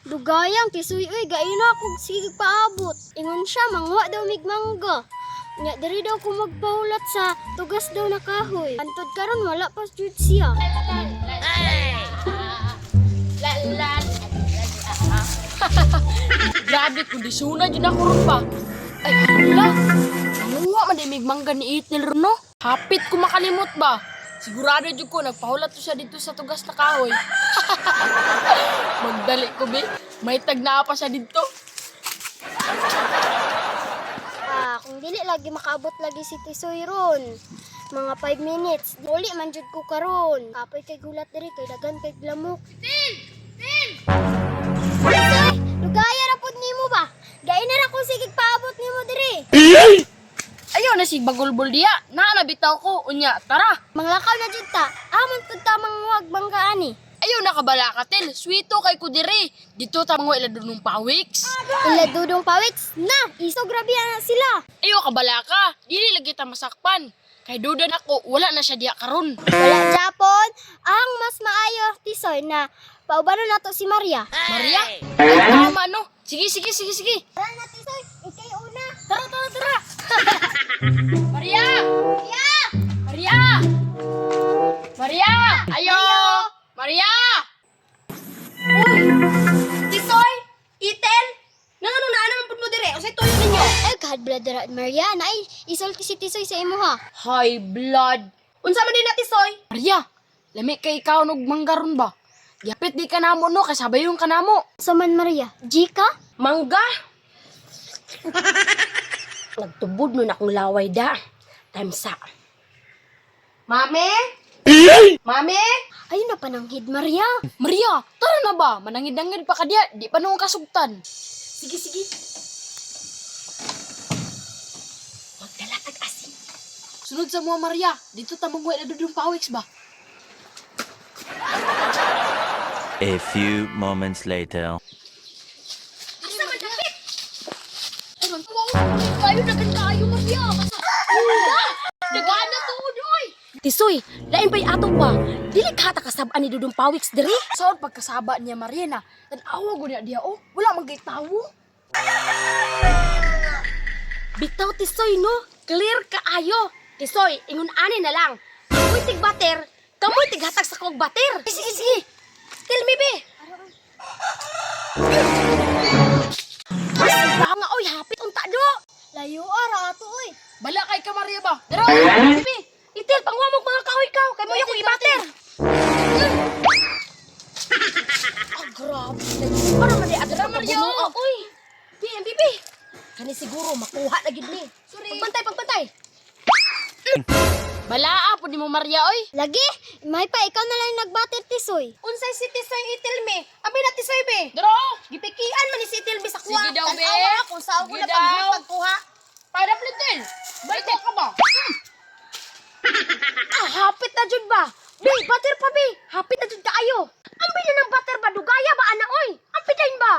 Dugayang Tisoy uy, gaina kog sige paabot. Ingon siya manguha daw mig mangga. Nya diri daw ko magpahulat sa tugas daw na kahoy. Antod karon wala pa jud siya. Grabe, kondisyon na dyan ako ron ba? Ay, hala. Nanguha man imig mangga ni Itil ron, no? Hapit ko makalimot ba? Sigurado jud ko, nagpahulat to siya dito sa tugas na kahoy. Magdali ko, be. May tag na pa siya dito. Ah, kung dili lagi makaabot lagi si Tisoy ron. Mga 5 minutes. Uli man jud ko karon. Kapoy kay gulat diri kay dagan kay lamok. Til! Til! Tisoy, lugaya ra pud nimo ba? Gaina ra kung sige paabot nimo diri. Ayaw na si Bagulbol diya. Naa bitaw ko. Unya, tara. Manglakaw na jud ta. Amon pud ta manguhag mangga ani. Ayaw na kabala ka, Til. Sweeto kay kudiri. Dito ta manguha ila dunong pawiks. Ila dudong pawiks na iso grabe na sila. Ayaw kabala ka. Dili lagi ta masakpan. Kay duda nako, wala na siya diya karon. Wala Japon. Ang mas maayo Tisoy na paubanon nato si Maria. Maria? Ay, tama no. Sige, sige, sige, sige. Tara na Tisoy, ikay una. Tara, tara, tara. Maria! Maria! Maria! Maria! Ayo! Maria! Uy! Tisoy! Itel! Nang ano na naman pud mo dire? Unsay tuyo ninyo? Ay, God blood ra Maria, naay isulti si Tisoy sa imo ha. High blood. Unsa man din na Tisoy? Maria, lami kay ikaw nog manggaron ba? Yapit di ka namo no, kay sabayon ka namo. Sa man Maria, Gika? Mangga! Nagtubod nun akong laway da. Time sa. Mami? Mami? Ayun na pananghid Maria. Maria, tara na ba? Manangid-angid pa ka diya, di pa noong kasugtan. Sige, sige. Magdala tag asin. Sunod sa mga Maria, dito ta manguha na dudong pawiks ba? A few moments later. Asa man dapit? Ay, man, wow, kayo dagan kaayo Maria. Nagana tuod oy. Tisoy, lain pa'y ato pa. Dili ka ta kasab-an ni Dudong Pawiks diri. Saon pagkasaba niya Maria na, tan-awa gud niya diya oh, wala man kay tawo. Bitaw Tisoy no, clear kaayo. Tisoy, ingon ani na lang. Ako'y tigbater, kamoy tighatag sa kog bater. Sige, sige. Tell me be. Kasi ba nga oy, hapit unta do. Layo ara ato oy. Bala kay ka Maria ba? Dara, bibi. Itil, pangwamog mga kahoy kaw, kay mo yung ibater. Ah, grabe. Para man di ato Dara, Maria. pagkabunuo, oy. Bi, bibi. Kani siguro makuha na gid ni. Sorry. Pagbantay, pagbantay. Balaa pud nimo Maria oy. Lagi, may pa ikaw na lang yung nagbater Tisoy. Unsay si Tisoy Itilme? Abi na Tisoy be. Dara. oh. Gipikian man ni si Itilme sa kuha. Sige daw, be. Tan-awa kung saan ko Sige na daw. pagpagkuha. Para plitil. Balik ka ba? Ah, hapit na jud ba? Be, butter pa be. Hapit na jud kaayo. Ambi na ng butter ba dugaya ba ana oy? Ambi dayon ba?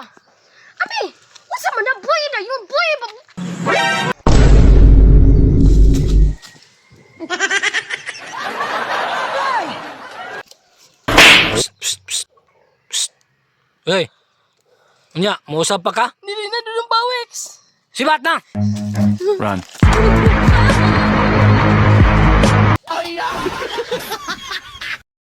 Abi, unsa man na boy na yun boy ba? Hey. Unya, muusap pa ka? Dili na dudong pawiks. Sibat na! Run.